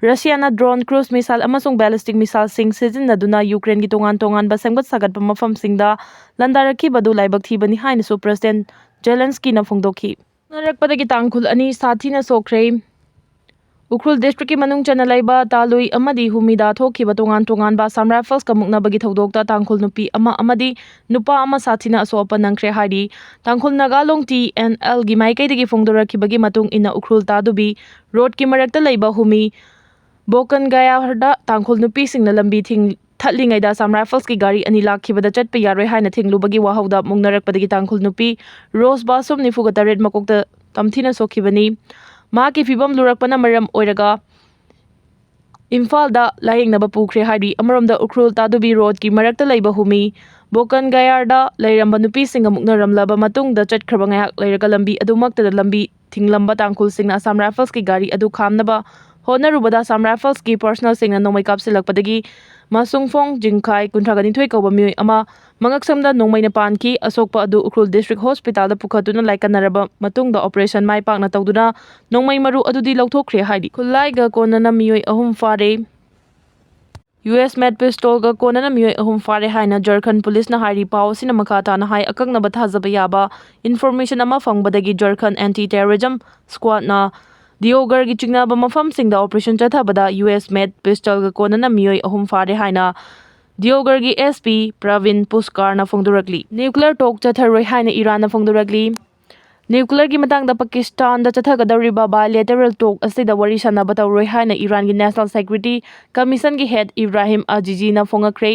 ꯔꯁꯤꯌꯥꯅ ꯗ꯭ꯔꯣꯟ, ꯀ꯭ꯔꯨꯖ ꯃꯤꯁꯥꯏꯜ ꯑꯃꯁꯨꯡ ꯕꯦꯂꯤꯁꯇꯤꯛ ꯃꯤꯁꯥꯏꯜꯁꯤꯡ ꯁꯤꯖꯤꯟꯅꯗꯨꯅ ꯌꯨꯀ꯭ꯔꯦꯟꯒꯤ ꯇꯣꯉꯥꯟ ꯇꯣꯉꯥꯟꯕ ꯁꯦꯝꯒꯠ ꯁꯥꯒꯠꯄ ꯃꯐꯝꯁꯤꯡꯗ ꯂꯥꯟꯗꯥꯔꯛꯈꯤꯕꯗꯨ ꯂꯥꯏꯕꯛ ꯊꯤꯕꯅꯤ ꯍꯥꯏꯅꯁꯨ ꯄ꯭ꯔꯦꯁꯤꯗꯦꯟꯠ ꯖꯦꯂꯦꯟꯁꯀꯤꯅ ꯐꯣꯡꯗꯣꯛꯈꯤ꯫ ꯅꯥꯔꯛꯄꯗꯒꯤ ꯇꯥꯡꯈꯨꯜ ꯑꯅꯤ ꯁꯥꯊꯤꯅ ꯁꯣꯛꯈ꯭ꯔꯦ꯫ ꯎꯈ꯭ꯔꯨꯜ ꯗꯤꯁꯇ꯭ꯔꯤꯛꯀꯤ ꯃꯅꯨꯡ ꯆꯟꯅ ꯂꯩꯕ ꯇꯥꯂꯨꯏ ꯑꯃꯗꯤ ꯍꯨꯃꯤꯗ ꯊꯣꯛꯈꯤꯕ ꯇꯣꯉꯥꯟ ꯇꯣꯉꯥꯟꯕ ꯑꯁꯥꯝ ꯔꯥꯏꯐꯜꯁꯀ ꯃꯨꯛꯅꯕꯒꯤ ꯊꯧꯗꯣꯛꯇ ꯇꯥꯡꯈꯨꯜ ꯅꯨꯄꯤ ꯑꯃ ꯑꯃꯗꯤ ꯅꯨꯄꯥ ꯑꯃ ꯁꯥꯊꯤꯅ ꯑꯁꯣꯛ ꯑꯄꯟ ꯅꯪꯈ꯭ꯔꯦ ꯍꯥꯏꯔꯤ꯫ ꯇꯥꯡꯈꯨꯜ ꯅꯥꯒꯥ ꯂꯣꯡ ꯇꯤ ꯑꯦꯟ ꯑꯦꯜꯒꯤ ꯃꯥꯏꯀꯩꯗꯒꯤ ꯐꯣꯡꯗꯣꯔꯛꯈꯤꯕꯒꯤ ꯃꯇꯨꯡ ꯏꯟꯅ ꯎꯈ꯭ꯔꯨꯜ ꯇꯥꯗꯨꯕꯤ ꯔꯣꯗꯀꯤ ꯃꯔꯛꯇ ꯂꯩꯕ ꯍꯨꯃꯤ ꯕꯣꯀꯟꯒꯌꯥꯔꯗ ꯇꯥꯡꯈꯨꯜ ꯅꯨꯄꯤꯁꯤꯡꯅ ꯂꯝꯕꯤ ꯊꯤꯡ-, ꯊꯠꯂꯤꯉꯩꯗ ꯑꯁꯥꯝ ꯔꯥꯏꯐꯜꯁꯀꯤ ꯒꯥꯔꯤ ꯑꯅꯤ ꯂꯥꯛꯈꯤꯕꯗ ꯆꯠꯄ ꯌꯥꯔꯣꯏ ꯍꯥꯏꯅ ꯊꯤꯡꯂꯨꯕꯒꯤ ꯋꯥꯍꯧꯗ ꯃꯨꯛꯅꯔꯛꯄꯗꯒꯤ ꯇꯥꯡꯈꯨꯜ ꯅꯨꯄꯤ ꯔꯣꯁ ꯕꯥꯁꯨꯝ ꯅꯤꯐꯨꯒ ꯇꯔꯦꯠ ꯃꯀꯣꯛꯇ ꯇꯝꯊꯤꯅ ꯁꯣꯛꯈꯤꯕꯅꯤ꯫ ꯃꯍꯥꯛꯀꯤ ꯐꯤꯕꯝ ꯂꯨꯔꯛꯄꯅ ꯃꯔꯝ ꯑꯣꯏꯔꯒ ꯏꯝꯐꯥꯜꯗ ꯂꯥꯌꯦꯡꯅꯕ ꯄꯨꯈ꯭ꯔꯦ ꯍꯥꯏꯔꯤ꯫ ꯑꯃꯔꯣꯝꯗ ꯎꯈ꯭ꯔꯨꯜ ꯇꯥꯗꯨꯕꯤ ꯔꯣꯗꯀꯤ ꯃꯔꯛꯇ ꯂꯩꯕ ꯍꯨꯃꯤ ꯕꯣꯀꯟꯒꯌꯥꯔꯗ ꯂꯩꯔꯝꯕ ꯅꯨꯄꯤꯁꯤꯡꯒ ꯃꯨꯛꯅꯔꯝꯂꯕ ꯃꯇꯨꯡꯗ ꯆꯠꯈ꯭ꯔꯕ ꯉꯥꯏꯍꯥꯛ ꯂꯩꯔꯒ ꯂꯝꯕꯤ ꯑꯗꯨꯃꯛꯇꯗ ꯂꯝꯕꯤ ꯊꯤꯡꯂꯝꯕ ꯇꯥꯡꯈꯨꯜꯁꯤꯡꯅ ꯑꯁꯥꯝ ꯔꯥꯏꯐꯜꯁꯀꯤ ꯒꯥꯔꯤ ꯑꯗꯨ ꯈꯥꯝꯅꯕ ꯍꯣꯠꯅꯔꯨꯕꯗ ꯑꯁꯥꯝ ꯔꯥꯏꯐꯜꯁꯀꯤ ꯄꯔꯁꯅꯦꯜꯁꯤꯡꯅ ꯅꯣꯡꯃꯩ ꯀꯥꯞꯁꯤꯜꯂꯛꯄꯗꯒꯤ ꯃꯁꯨꯡꯐꯣꯡ ꯖꯤꯡꯈꯥꯏ, ꯀꯨꯟꯊ꯭ꯔꯥꯒ ꯅꯤꯊꯣꯏ ꯀꯧꯕ ꯃꯤꯑꯣꯏ ꯑꯃ ꯃꯉꯛꯁꯝꯗ ꯅꯣꯡꯃꯩꯅ ꯄꯥꯟꯈꯤ꯫ ꯑꯁꯣꯛꯄ ꯑꯗꯨ ꯎꯈ꯭ꯔꯨꯜ ꯗꯤꯁꯇ꯭ꯔꯤꯛ ꯍꯣꯁꯄꯤꯇꯥꯜꯗ ꯄꯨꯈꯠꯇꯨꯅ ꯂꯥꯏꯀꯠꯅꯔꯕ ꯃꯇꯨꯡꯗ ꯑꯣꯄꯔꯦꯁꯟ ꯃꯥꯏ ꯄꯥꯛꯅ ꯇꯧꯗꯨꯅ ꯅꯣꯡꯃꯩ ꯃꯔꯨ ꯑꯗꯨꯗꯤ ꯂꯧꯊꯣꯛꯈ꯭ꯔꯦ ꯍꯥꯏꯔꯤ꯫ ꯈꯨꯠꯂꯥꯏꯒ ꯀꯣꯟꯅꯅ ꯃꯤꯑꯣꯏ ꯑꯍꯨꯝ ꯐꯥꯔꯦ꯫ ꯌꯨ ꯑꯦꯁ ꯃꯦꯗ ꯄꯤꯁꯇꯣꯜꯒ ꯀꯣꯟꯅꯅ ꯃꯤꯑꯣꯏ ꯑꯍꯨꯝ ꯐꯥꯔꯦ ꯍꯥꯏꯅ ꯖꯔꯈꯟ ꯄꯨꯂꯤꯁꯅ ꯍꯥꯏꯔꯤ꯫ ꯄꯥꯎ ꯑꯁꯤꯅ ꯃꯈꯥ ꯇꯥꯅ ꯍꯥꯏ, ꯑꯀꯛꯅꯕ ꯊꯥꯖꯕ ꯌꯥꯕ ꯏꯟꯐꯣꯔꯃꯦꯁꯟ ꯑꯃ ꯐꯪꯕꯗꯒꯤ ꯖꯔꯈꯟ ꯑꯦꯟꯇꯤ ꯇꯦꯔꯣꯔꯤꯖꯝ ꯁ꯭ꯀ꯭ꯋꯥꯗꯅ ꯗꯤꯑꯣꯒꯔꯒꯤ ꯆꯤꯡꯅꯕ ꯃꯐꯝꯁꯤꯡꯗ ꯑꯣꯄꯔꯦꯁꯟ ꯆꯠꯊꯕꯗ ꯌꯨ ꯑꯦꯁ ꯃꯦꯗ ꯄꯤꯁꯇꯜꯒ ꯀꯣꯟꯅꯅ ꯃꯤꯑꯣꯏ ꯑꯍꯨꯝ ꯐꯥꯔꯦ ꯍꯥꯏꯅ ꯗꯤꯑꯣꯒꯔꯒꯤ ꯑꯦꯁ ꯄꯤ ꯄ꯭ꯔꯕꯤꯟ ꯄꯨꯁꯀꯥꯔꯅ ꯐꯣꯡꯗꯣꯔꯛꯂꯤ꯫ ꯅ꯭ꯌꯨꯀ꯭ꯂꯤꯌꯔ ꯇꯣꯛ ꯆꯠꯊꯔꯣꯏ ꯍꯥꯏꯅ ꯏꯔꯥꯟꯅ ꯐꯣꯡꯗꯣꯔꯛꯂꯤ꯫ ꯅ꯭ꯌꯨꯀ꯭ꯂꯤꯌꯔꯒꯤ ꯃꯇꯥꯡꯗ ꯄꯥꯀꯤꯁꯇꯥꯟꯗ ꯆꯠꯊꯒꯗꯧꯔꯤꯕ bilateral talk ꯑꯁꯤꯗ ꯋꯥꯔꯤ ꯁꯥꯟꯅꯕ ꯇꯧꯔꯣꯏ ꯍꯥꯏꯅ ꯏꯔꯥꯟꯒꯤ ꯅꯦꯁꯅꯦꯜ ꯁꯦꯀ꯭ꯌꯨꯔꯤꯇꯤ ꯀꯃꯤꯁꯟꯒꯤ ꯍꯦꯗ ꯏꯕ꯭ꯔꯥꯍꯤꯝ ꯑꯖꯤꯖꯤꯅ ꯐꯣꯡꯉꯛꯈ꯭ꯔꯦ꯫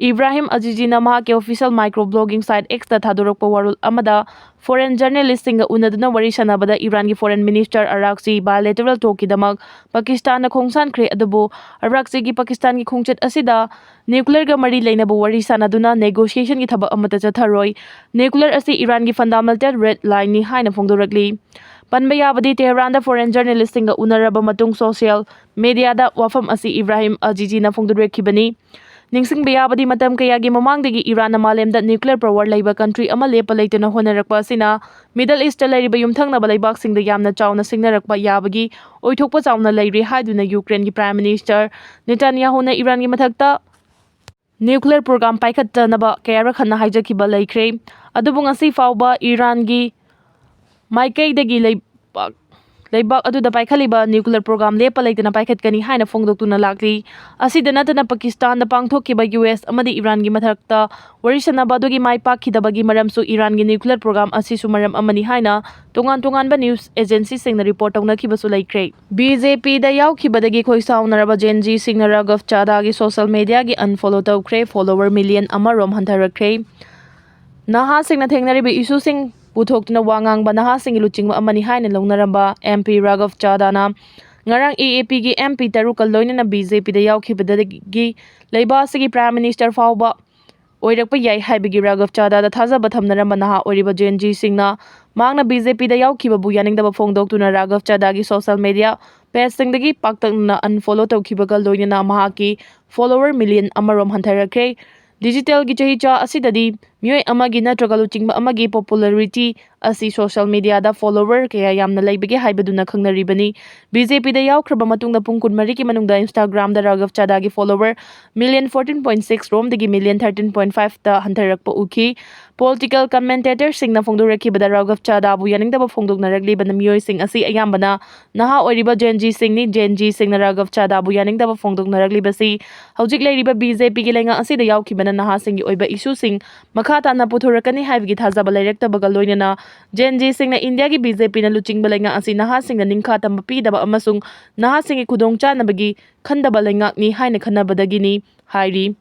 ꯏꯕ꯭ꯔꯥꯍꯤꯝ ꯑꯖꯤꯖꯤꯅ ꯃꯍꯥꯛꯀꯤ official micro blogging site X ꯇ ꯊꯥꯗꯣꯔꯛꯄ ꯋꯥꯔꯣꯜ ꯑꯃꯗ, ꯐꯣꯔꯦꯟ ꯖꯔꯅꯦꯂꯤꯁꯁꯤꯡꯒ ꯎꯅꯗꯨꯅ ꯋꯥꯔꯤ ꯁꯥꯟꯅꯕꯗ ꯏꯔꯥꯟꯒꯤ ꯐꯣꯔꯦꯟ ꯃꯤꯅꯤꯁꯇꯔ ꯑꯔꯥꯛꯆꯤ bilateral talk ꯀꯤꯗꯃꯛ ꯄꯥꯀꯤꯁꯇꯥꯟꯅ ꯈꯣꯡꯁꯥꯟꯈ꯭ꯔꯦ, ꯑꯗꯨꯕꯨ ꯑꯔꯥꯛꯆꯤꯒꯤ ꯄꯥꯀꯤꯁꯇꯥꯟꯒꯤ ꯈꯣꯡꯆꯠ ꯑꯁꯤꯗ ꯅ꯭ꯌꯨꯀ꯭ꯂꯤꯌꯔꯒ ꯃꯔꯤ ꯂꯩꯅꯕ ꯋꯥꯔꯤ ꯁꯥꯟꯅꯗꯨꯅ negotiation ꯒꯤ ꯊꯕꯛ ꯑꯃꯠꯇ ꯆꯠꯊꯔꯣꯏ꯫ ꯅ꯭ꯌꯨꯀ꯭ꯂꯤꯌꯔ ꯑꯁꯤ ꯏꯔꯥꯟꯒꯤ fundamental red line ꯅꯤ ꯍꯥꯏꯅ ꯐꯣꯡꯗꯣꯔꯛꯂꯤ꯫ ꯄꯟꯕ ꯌꯥꯕꯗꯤ, ꯇꯦꯍꯔꯥꯟꯗ ꯐꯣꯔꯦꯟ ꯖꯔꯅꯦꯂꯤꯁꯁꯤꯡꯒ ꯎꯅꯔꯕ ꯃꯇꯨꯡ ꯁꯣꯁꯤꯌꯦꯜ ꯃꯦꯗꯤꯌꯥꯗ ꯋꯥꯐꯝ ꯑꯁꯤ ꯏꯕ꯭ꯔꯥꯍꯤꯝ ꯑꯖꯤꯖꯤꯅ ꯐꯣꯡꯗꯣꯔꯛꯈꯤꯕꯅꯤ꯫ ꯅꯤꯡꯁꯤꯡꯕ ꯌꯥꯕꯗꯤ, ꯃꯇꯝ ꯀꯌꯥꯒꯤ ꯃꯃꯥꯡꯗꯒꯤ ꯏꯔꯥꯟꯅ ꯃꯥꯂꯦꯝꯗ ꯅ꯭ꯌꯨꯀ꯭ꯂꯤꯌꯔ ꯄꯥꯋꯔ ꯂꯩꯕ ꯀꯟꯇ꯭ꯔꯤ ꯑꯃ ꯂꯦꯞꯄ ꯂꯩꯇꯅ ꯍꯣꯠꯅꯔꯛꯄ ꯑꯁꯤꯅ ꯃꯤꯗꯜ ꯏꯁꯇ ꯂꯩꯔꯤꯕ ꯌꯨꯝꯊꯪꯅꯕ ꯂꯩꯕꯥꯛꯁꯤꯡꯗ ꯌꯥꯝꯅ ꯆꯥꯎꯅ ꯁꯤꯡꯅꯔꯛꯄ ꯌꯥꯕꯒꯤ ꯑꯣꯏꯊꯣꯛꯄ ꯆꯥꯎꯅ ꯂꯩꯔꯤ ꯍꯥꯏꯗꯨꯅ ꯌꯨꯀ꯭ꯔꯦꯟꯒꯤ ꯄ꯭ꯔꯥꯏꯝ ꯃꯤꯅꯤꯁꯇꯔ ꯅꯦꯇꯥꯟꯌꯥꯍꯨꯅ ꯏꯔꯥꯟꯒꯤ ꯃꯊꯛꯇ ꯅ꯭ꯌꯨꯀ꯭ꯂꯤꯌꯔ ꯄ꯭ꯔꯣꯒ꯭ꯔꯥꯝ ꯄꯥꯏꯈꯠꯇꯅꯕ ꯀꯌꯥꯔꯛ ꯍꯟꯅ ꯍꯥꯏꯖꯈꯤꯕ ꯂꯩꯈ꯭ꯔꯦ꯫ ꯑꯗꯨꯕꯨ ꯉꯁꯤ ꯐꯥꯎꯕ ꯏꯔꯥꯟꯒꯤ ꯃꯥꯏꯀꯩꯗꯒꯤ ꯂꯩꯕꯥꯛ ꯂꯩꯕꯥꯛ ꯑꯗꯨꯗ ꯄꯥꯏꯈꯠꯂꯤꯕ nuclear program ꯂꯦꯞꯄ ꯂꯩꯇꯅ ꯄꯥꯏꯈꯠꯀꯅꯤ ꯍꯥꯏꯅ ꯐꯣꯡꯗꯣꯛꯇꯨꯅ ꯂꯥꯛꯂꯤ꯫ ꯑꯁꯤꯗ ꯅꯠꯇꯅ ꯄꯥꯀꯤꯁꯇꯥꯟꯗ ꯄꯥꯡꯊꯣꯛꯈꯤꯕ ꯌꯨ ꯑꯦꯁ ꯑꯃꯗꯤ ꯏꯔꯥꯟꯒꯤ ꯃꯊꯛꯇ ꯋꯥꯔꯤ ꯁꯥꯟꯅꯕ ꯑꯗꯨꯒꯤ ꯃꯥꯏ ꯄꯥꯛꯈꯤꯗꯕꯒꯤ ꯃꯔꯝꯁꯨ ꯏꯔꯥꯟꯒꯤ nuclear program ꯑꯁꯤꯁꯨ ꯃꯔꯝ ꯑꯃꯅꯤ ꯍꯥꯏꯅ ꯇꯣꯉꯥꯟ ꯇꯣꯉꯥꯟꯕ news agencyꯁꯤꯡꯅ report ꯇꯧꯅꯈꯤꯕꯁꯨ ꯂꯩꯈ꯭ꯔꯦ꯫ ꯕꯤ ꯖꯦ ꯄꯤꯗ ꯌꯥꯎꯈꯤꯕꯗꯒꯤ ꯈꯣꯏꯁꯥꯎꯅꯔꯕ Gen Zꯁꯤꯡꯅ ꯔꯥꯘꯕ ꯆꯥꯙꯥꯒꯤ social mediaꯒꯤ unfollow ꯇꯧꯈ꯭ꯔꯦ, follower million ꯑꯃꯔꯣꯝ ꯍꯟꯊꯔꯛꯈ꯭ꯔꯦ꯫ ꯅꯍꯥꯁꯤꯡꯅ ꯊꯦꯡꯅꯔꯤꯕ issueꯁꯤꯡ ꯄꯨꯊꯣꯛꯇꯨꯅ ꯋꯥ ꯉꯥꯡꯕ ꯅꯍꯥꯁꯤꯡꯒꯤ ꯂꯨꯆꯤꯡꯕ ꯑꯃꯅꯤ ꯍꯥꯏꯅ ꯂꯧꯅꯔꯝꯕ M P ꯔꯥꯘꯕ ꯆꯥꯙꯥꯅ ꯉꯔꯥꯡ A A Pꯒꯤ M P ꯇꯔꯨꯛꯀ ꯂꯣꯏꯅꯅ B J Pꯗ ꯌꯥꯎꯈꯤꯕꯗꯒꯤ ꯂꯩꯕꯥꯛ ꯑꯁꯤꯒꯤ Prime Minister ꯐꯥꯎꯕ ꯑꯣꯏꯔꯛꯄ ꯌꯥꯏ ꯍꯥꯏꯕꯒꯤ ꯔꯥꯘꯕ ꯆꯥꯙꯥꯗ ꯊꯥꯖꯕ ꯊꯝꯅꯔꯝꯕ ꯅꯍꯥ ꯑꯣꯏꯔꯤꯕ Gen Zꯁꯤꯡꯅ ꯃꯍꯥꯛꯅ B J Pꯗ ꯌꯥꯎꯈꯤꯕꯕꯨ ꯌꯥꯅꯤꯡꯗꯕ ꯐꯣꯡꯗꯣꯛꯇꯨꯅ ꯔꯥꯘꯕ ꯆꯥꯙꯥꯒꯤ social media pageꯁꯤꯡꯗꯒꯤ ꯄꯥꯛꯇꯛꯅꯅ unfollow ꯇꯧꯈꯤꯕꯒ ꯂꯣꯏꯅꯅ ꯃꯍꯥꯛꯀꯤ follower million ꯑꯃꯔꯣꯝ ꯍꯟꯊꯔꯛꯈ꯭ꯔꯦ꯫ Digitalꯒꯤ ꯆꯍꯤꯆꯥ ꯑꯁꯤꯗꯗꯤ ꯃꯤꯑꯣꯏ ꯑꯃꯒꯤ ꯅꯠꯇ꯭ꯔꯒ ꯂꯨꯆꯤꯡꯕ ꯑꯃꯒꯤ popularity ꯑꯁꯤ social mediaꯗ follower ꯀꯌꯥ ꯌꯥꯝꯅ ꯂꯩꯕꯒꯦ ꯍꯥꯏꯕꯗꯨꯅ ꯈꯪꯅꯔꯤꯕꯅꯤ꯫ B J Pꯗ ꯌꯥꯎꯈ꯭ꯔꯕ ꯃꯇꯨꯡꯗ ꯄꯨꯡ ꯀꯨꯟꯃꯔꯤꯒꯤ ꯃꯅꯨꯡꯗ Instagramꯗ ꯔꯥꯘꯕ ꯆꯥꯙꯥꯒꯤ follower million fourteen point six ꯔꯣꯝꯗꯒꯤ million thirteen point fiveꯇ ꯍꯟꯊꯔꯛꯄ ꯎꯈꯤ꯫ Political commentatorꯁꯤꯡꯅ ꯐꯣꯡꯗꯣꯔꯛꯈꯤꯕꯗ ꯔꯥꯘꯕ ꯆꯥꯙꯥꯕꯨ ꯌꯥꯅꯤꯡꯗꯕ ꯐꯣꯡꯗꯣꯛꯅꯔꯛꯂꯤꯕ ꯃꯤꯑꯣꯏꯁꯤꯡ ꯑꯁꯤ ꯑꯌꯥꯝꯕꯅ ꯅꯍꯥ ꯑꯣꯏꯔꯤꯕ Gen Zꯁꯤꯡꯅꯤ꯫ Gen Zꯁꯤꯡꯅ ꯔꯥꯘꯕ ꯆꯥꯙꯥꯕꯨ ꯌꯥꯅꯤꯡꯗꯕ ꯐꯣꯡꯗꯣꯛꯅꯔꯛꯂꯤꯕꯁꯤ ꯍꯧꯖꯤꯛ ꯂꯩꯔꯤꯕ B J Pꯒꯤ ꯂꯩꯉꯥꯛ ꯑꯁꯤꯗ ꯌꯥꯎꯈꯤꯕꯅ ꯅꯍꯥꯁꯤꯡꯒꯤ ꯑꯣꯏꯕ issueꯁꯤꯡ ꯃꯈꯥ ꯇꯥꯅ ꯄꯨꯊꯣꯔꯛꯀꯅꯤ ꯍꯥꯏꯕꯒꯤ ꯊꯥꯖꯕ ꯂꯩꯔꯛꯇꯕꯒ ꯂꯣꯏꯅꯅ Gen Zꯁꯤꯡꯅ Indiaꯒꯤ B J Pꯅ ꯂꯨꯆꯤꯡꯕ ꯂꯩꯉꯥꯛ ꯑꯁꯤ ꯅꯍꯥꯁꯤꯡꯗ ꯅꯤꯡꯈꯥ ꯇꯝꯕ ꯄꯤꯗꯕ ꯑꯃꯁꯨꯡ ꯅꯍꯥꯁꯤꯡꯒꯤ ꯈꯨꯗꯣꯡꯆꯥꯅꯕꯒꯤ ꯈꯟꯗꯕ ꯂꯩꯉꯥꯛꯅꯤ ꯍꯥꯏꯅ ꯈꯟꯅꯕꯗꯒꯤꯅꯤ ꯍꯥꯏꯔꯤ꯫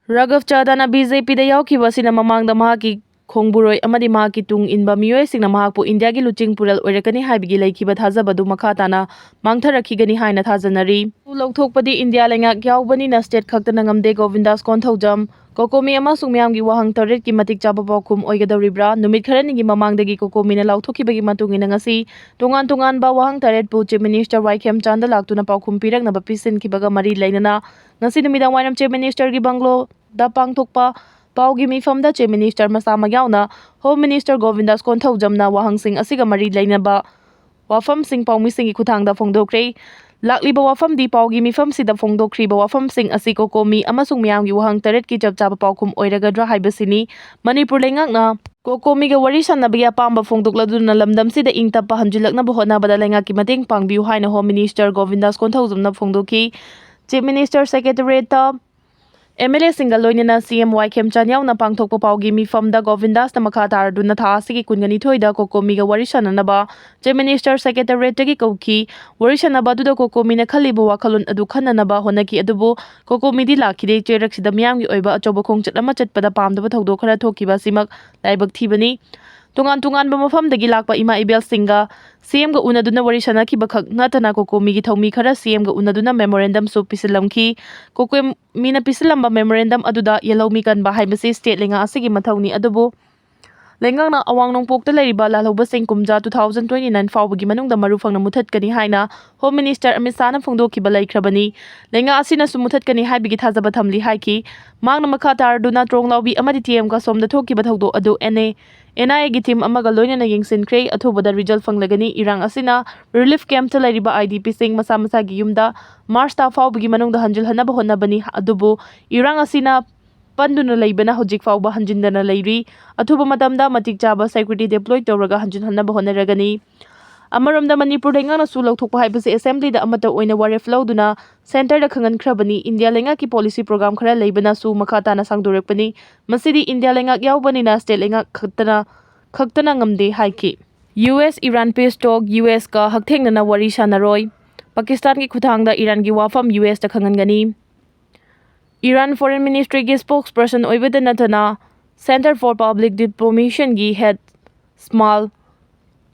ꯔꯥꯘꯕ ꯆꯥꯙꯥꯅ B J Pꯗ ꯌꯥꯎꯈꯤꯕ ꯑꯁꯤꯅ ꯃꯃꯥꯡꯗ ꯃꯍꯥꯛꯀꯤ ꯈꯣꯡꯕꯨꯔꯣꯏ ꯑꯃꯗꯤ ꯃꯍꯥꯛꯀꯤ ꯇꯨꯡ ꯏꯟꯕ ꯃꯤꯑꯣꯏꯁꯤꯡꯅ ꯃꯍꯥꯛꯄꯨ Indiaꯒꯤ ꯂꯨꯆꯤꯡ ꯄꯨꯔꯦꯜ ꯑꯣꯏꯔꯛꯀꯅꯤ ꯍꯥꯏꯕꯒꯤ ꯂꯩꯈꯤꯕ ꯊꯥꯖꯕꯗꯨ ꯃꯈꯥ ꯇꯥꯅ ꯃꯥꯡꯊꯔꯛꯈꯤꯒꯅꯤ ꯍꯥꯏꯅ ꯊꯥꯖꯅꯔꯤ꯫ ꯂꯧꯊꯣꯛꯄꯗꯤ India ꯂꯩꯉꯥꯛ ꯌꯥꯎꯕꯅꯤꯅ state ꯈꯛꯇꯅ ꯉꯝꯗꯦ꯫ ꯒꯣꯕꯤꯟꯗꯥꯁ ꯀꯣꯟꯊꯧꯖꯝ, COCOMI ꯑꯃꯁꯨꯡ ꯃꯤꯌꯥꯝꯒꯤ ꯋꯥꯍꯪ ꯇꯔꯦꯠꯀꯤ ꯃꯇꯤꯛ ꯆꯥꯕ ꯄꯥꯎꯈꯨꯝ ꯑꯣꯏꯒꯗꯧꯔꯤꯕ꯭ꯔꯥ? ꯅꯨꯃꯤꯠ ꯈꯔꯅꯤꯒꯤ ꯃꯃꯥꯡꯗꯒꯤ COCOMIꯅ ꯂꯥꯎꯊꯣꯛꯈꯤꯕꯒꯤ ꯃꯇꯨꯡ ꯏꯟꯅ ꯉꯁꯤ ꯇꯣꯉꯥꯟ ꯇꯣꯉꯥꯟꯕ ꯋꯥꯍꯪ ꯇꯔꯦꯠꯄꯨ Chief Minister ꯋꯥꯏ ꯈꯦꯝꯆꯥꯟꯗ ꯂꯥꯛꯇꯨꯅ ꯄꯥꯎꯈꯨꯝ ꯄꯤꯔꯛꯅꯕ ꯄꯤꯁꯤꯟꯈꯤꯕꯒ ꯃꯔꯤ ꯂꯩꯅꯅ ꯉꯁꯤ ꯅꯨꯃꯤꯗꯥꯡ ꯋꯥꯏꯔꯝ Chief Ministerꯒꯤ bungalow ꯗ ꯄꯥꯡꯊꯣꯛꯄ ꯄꯥꯎꯒꯤ ꯃꯤꯐꯝꯗ Chief Minister ꯃꯁꯥꯃꯛ ꯌꯥꯎꯅ Home Minister ꯒꯣꯕꯤꯟꯗꯥꯁ ꯀꯣꯟꯊꯧꯖꯝꯅ ꯋꯥꯍꯪꯁꯤꯡ ꯑꯁꯤꯒ ꯃꯔꯤ ꯂꯩꯅꯕ ꯋꯥꯐꯝꯁꯤꯡ ꯄꯥꯎꯃꯤꯁꯤꯡꯒꯤ ꯈꯨꯠꯊꯥꯡꯗ ꯐꯣꯡꯗꯣꯛꯈ꯭ꯔꯦ꯫ ꯂꯥꯛꯂꯤꯕ ꯋꯥꯐꯝꯗꯤ ꯄꯥꯎꯒꯤ ꯃꯤꯐꯝꯁꯤꯗ ꯐꯣꯡꯗꯣꯛꯈ꯭ꯔꯤꯕ ꯋꯥꯐꯝꯁꯤꯡ ꯑꯁꯤ ꯀꯣꯀꯣꯃꯤ ꯑꯃꯁꯨꯡ ꯃꯤꯌꯥꯝꯒꯤ ꯋꯥꯍꯪ ꯇꯔꯦꯠꯀꯤ ꯆꯞ ꯆꯥꯕ ꯄꯥꯎꯈꯨꯝ ꯑꯣꯏꯔꯒꯗ꯭ꯔꯥ ꯍꯥꯏꯕꯁꯤꯅꯤ꯫ ꯃꯅꯤꯄꯨꯔ ꯂꯩꯉꯥꯛꯅ ꯀꯣꯀꯣꯃꯤꯒ ꯋꯥꯔꯤ ꯁꯥꯟꯅꯕꯒꯤ ꯑꯄꯥꯝꯕ ꯐꯣꯡꯗꯣꯛꯂꯗꯨꯅ ꯂꯝꯗꯝꯁꯤꯗ ꯏꯪ ꯇꯞꯄ ꯍꯟꯖꯤꯜꯂꯛꯅꯕ ꯍꯣꯠꯅꯕꯗ ꯂꯩꯉꯥꯛꯀꯤ ꯃꯇꯦꯡ ꯄꯥꯡꯕꯤꯌꯨ ꯍꯥꯏꯅ Home Minister ꯒꯣꯕꯤꯟꯗꯥꯁ ꯀꯣꯟꯊꯧꯖꯝꯅ ꯐꯣꯡꯗꯣꯛꯈꯤ꯫ Chief Minister Secretariat ꯇ M L A ꯁꯤꯡꯒ ꯂꯣꯏꯅꯅ C M ꯋꯥꯏ ꯈꯦꯝꯆꯥꯟ ꯌꯥꯎꯅ ꯄꯥꯡꯊꯣꯛꯄ ꯄꯥꯎꯒꯤ ꯃꯤꯐꯝꯗ ꯒꯣꯕꯤꯟꯗꯥꯁꯅ ꯃꯈꯥ ꯇꯥꯔꯗꯨꯅ ꯊꯥ ꯑꯁꯤꯒꯤ ꯀꯨꯟꯒ ꯅꯤꯊꯣꯏꯗ ꯀꯣꯀꯣꯃꯤꯒ ꯋꯥꯔꯤ ꯁꯥꯟꯅꯅꯕ Chief Minister Secretariat ꯇꯒꯤ ꯀꯧꯈꯤ꯫ ꯋꯥꯔꯤ ꯁꯥꯟꯅꯕ ꯑꯗꯨꯗ ꯀꯣꯀꯣꯃꯤꯅ ꯈꯜꯂꯤꯕ ꯋꯥꯈꯜꯂꯣꯟ ꯑꯗꯨ ꯈꯟꯅꯅꯕ ꯍꯣꯠꯅꯈꯤ, ꯑꯗꯨꯕꯨ ꯀꯣꯀꯣꯃꯤꯗꯤ ꯂꯥꯛꯈꯤꯗꯦ꯫ ꯆꯩꯔꯛꯁꯤꯗ ꯃꯤꯌꯥꯝꯒꯤ ꯑꯣꯏꯕ ꯑꯆꯧꯕ ꯈꯣꯡꯆꯠ ꯑꯃ ꯆꯠꯄꯗ ꯄꯥꯝꯗꯕ ꯊꯧꯗꯣꯛ ꯈꯔ ꯊꯣꯛꯈꯤꯕ ꯑꯁꯤꯃꯛ ꯂꯥꯏꯕꯛ ꯊꯤꯕꯅꯤ꯫ ꯇꯣꯉꯥꯟ ꯇꯣꯉꯥꯟꯕ ꯃꯐꯝꯗꯒꯤ ꯂꯥꯛꯄ ꯏꯃꯥ ꯏꯕꯦꯜꯁꯤꯡꯒ C M ꯒ ꯎꯅꯗꯨꯅ ꯋꯥꯔꯤ ꯁꯥꯟꯅꯈꯤꯕ ꯈꯛ ꯅꯠꯇꯅ ꯀꯣꯀꯣꯃꯤꯒꯤ ꯊꯧꯃꯤ ꯈꯔ C M ꯒ ꯎꯅꯗꯨꯅ memorandum ꯁꯨ ꯄꯤꯁꯤꯜꯂꯝꯈꯤ꯫ ꯀꯣꯀꯣꯃꯤꯅ ꯄꯤꯁꯤꯜꯂꯝꯕ memorandum ꯑꯗꯨꯗ ꯌꯦꯜꯍꯧꯃꯤ ꯀꯟꯕ ꯍꯥꯏꯕꯁꯤ state ꯂꯩꯉꯥꯛ ꯑꯁꯤꯒꯤ ꯃꯊꯧꯅꯤ, ꯑꯗꯨꯕꯨ ꯂꯩꯉꯥꯛꯅ ꯑꯋꯥꯡ ꯅꯣꯡꯄꯣꯛꯇ ꯂꯩꯔꯤꯕ ꯂꯥꯜꯍꯧꯕꯁꯤꯡ ꯀꯨꯝꯖꯥ two thousand twenty nine ꯐꯥꯎꯕꯒꯤ ꯃꯅꯨꯡꯗ ꯃꯔꯨ ꯐꯪꯅ ꯃꯨꯊꯠꯀꯅꯤ ꯍꯥꯏꯅ Home Minister ꯑꯃꯤꯠ ꯁꯥꯍꯅ ꯐꯣꯡꯗꯣꯛꯈꯤꯕ ꯂꯩꯈ꯭ꯔꯕꯅꯤ꯫ ꯂꯩꯉꯥꯛ ꯑꯁꯤꯅꯁꯨ ꯃꯨꯊꯠꯀꯅꯤ ꯍꯥꯏꯕꯒꯤ ꯊꯥꯖꯕ ꯊꯝꯂꯤ ꯍꯥꯏꯈꯤ꯫ ꯃꯍꯥꯛꯅ ꯃꯈꯥ ꯇꯥꯔꯗꯨꯅ ꯇ꯭ꯔꯣꯡꯂꯥꯎꯕꯤ ꯑꯃꯗꯤ T M ꯀꯥꯁꯣꯝꯗ ꯊꯣꯛꯈꯤꯕ ꯊꯧꯗꯣꯛ ꯑꯗꯨ N I A, N I A ꯒꯤ team ꯑꯃꯒ ꯂꯣꯏꯅꯅ ꯌꯦꯡꯁꯤꯟꯈ꯭ꯔꯦ꯫ ꯑꯊꯨꯕꯗ result ꯐꯪꯂꯒꯅꯤ꯫ ꯏꯔꯥꯡ ꯑꯁꯤꯅ relief camp ꯇ ꯂꯩꯔꯤꯕ I D P ꯁꯤꯡ ꯃꯁꯥ ꯃꯁꯥꯒꯤ ꯌꯨꯝꯗ March ꯊꯥ ꯐꯥꯎꯕꯒꯤ ꯃꯅꯨꯡꯗ ꯍꯟꯖꯤꯜꯍꯟꯅꯕ ꯍꯣꯠꯅꯕꯅꯤ, ꯑꯗꯨꯕꯨ ꯏꯔꯥꯡ ꯑꯁꯤꯅ ꯄꯟꯗꯨꯅ ꯂꯩꯕꯅ ꯍꯧꯖꯤꯛ ꯐꯥꯎꯕ ꯍꯟꯖꯤꯟꯗꯅ ꯂꯩꯔꯤ꯫ ꯑꯊꯨꯕ ꯃꯇꯝꯗ ꯃꯇꯤꯛ ꯆꯥꯕ security deploy ꯇꯧꯔꯒ ꯍꯟꯖꯤꯟꯍꯟꯅꯕ ꯍꯣꯠꯅꯔꯒꯅꯤ꯫ ꯑꯃꯔꯣꯝꯗ ꯃꯅꯤꯄꯨꯔ ꯂꯩꯉꯥꯛꯅꯁꯨ ꯂꯧꯊꯣꯛꯄ ꯍꯥꯏꯕꯁꯤ assembly ꯗ ꯑꯃꯠꯇ ꯑꯣꯏꯅ ꯋꯥꯔꯦꯞ ꯂꯧꯗꯨꯅ centre ꯗ ꯈꯪꯍꯟꯈ꯭ꯔꯕꯅꯤ꯫ ꯏꯟꯗꯤꯌꯥ ꯂꯩꯉꯥꯛꯀꯤ policy program ꯈꯔ ꯂꯩꯕꯅꯁꯨ ꯃꯈꯥ ꯇꯥꯅ ꯁꯥꯡꯗꯣꯔꯛꯄꯅꯤ꯫ ꯃꯁꯤꯗꯤ ꯏꯟꯗꯤꯌꯥ ꯂꯩꯉꯥꯛ ꯌꯥꯎꯕꯅꯤꯅ state ꯂꯩꯉꯥꯛ ꯈꯛꯇꯅ, ꯈꯛꯇꯅ ꯉꯝꯗꯦ ꯍꯥꯏꯈꯤ꯫ U S Iran peace talk, U S ꯀ ꯍꯛꯊꯦꯡꯅꯅ ꯋꯥꯔꯤ ꯁꯥꯟꯅꯔꯣꯏ꯫ ꯄꯥꯀꯤꯁꯇꯥꯟꯒꯤ ꯈꯨꯠꯊꯥꯡꯗ ꯏꯔꯥꯟꯒꯤ ꯋꯥꯐꯝ U S ꯇ ꯈꯪꯍꯟꯒꯅꯤ꯫ Iran Foreign Ministry ꯒꯤ spokesperson ꯑꯣꯏꯕꯗ ꯅꯠꯇꯅ Center for Public Diplomacy ꯒꯤ head ꯁ꯭ꯃꯥꯏꯜ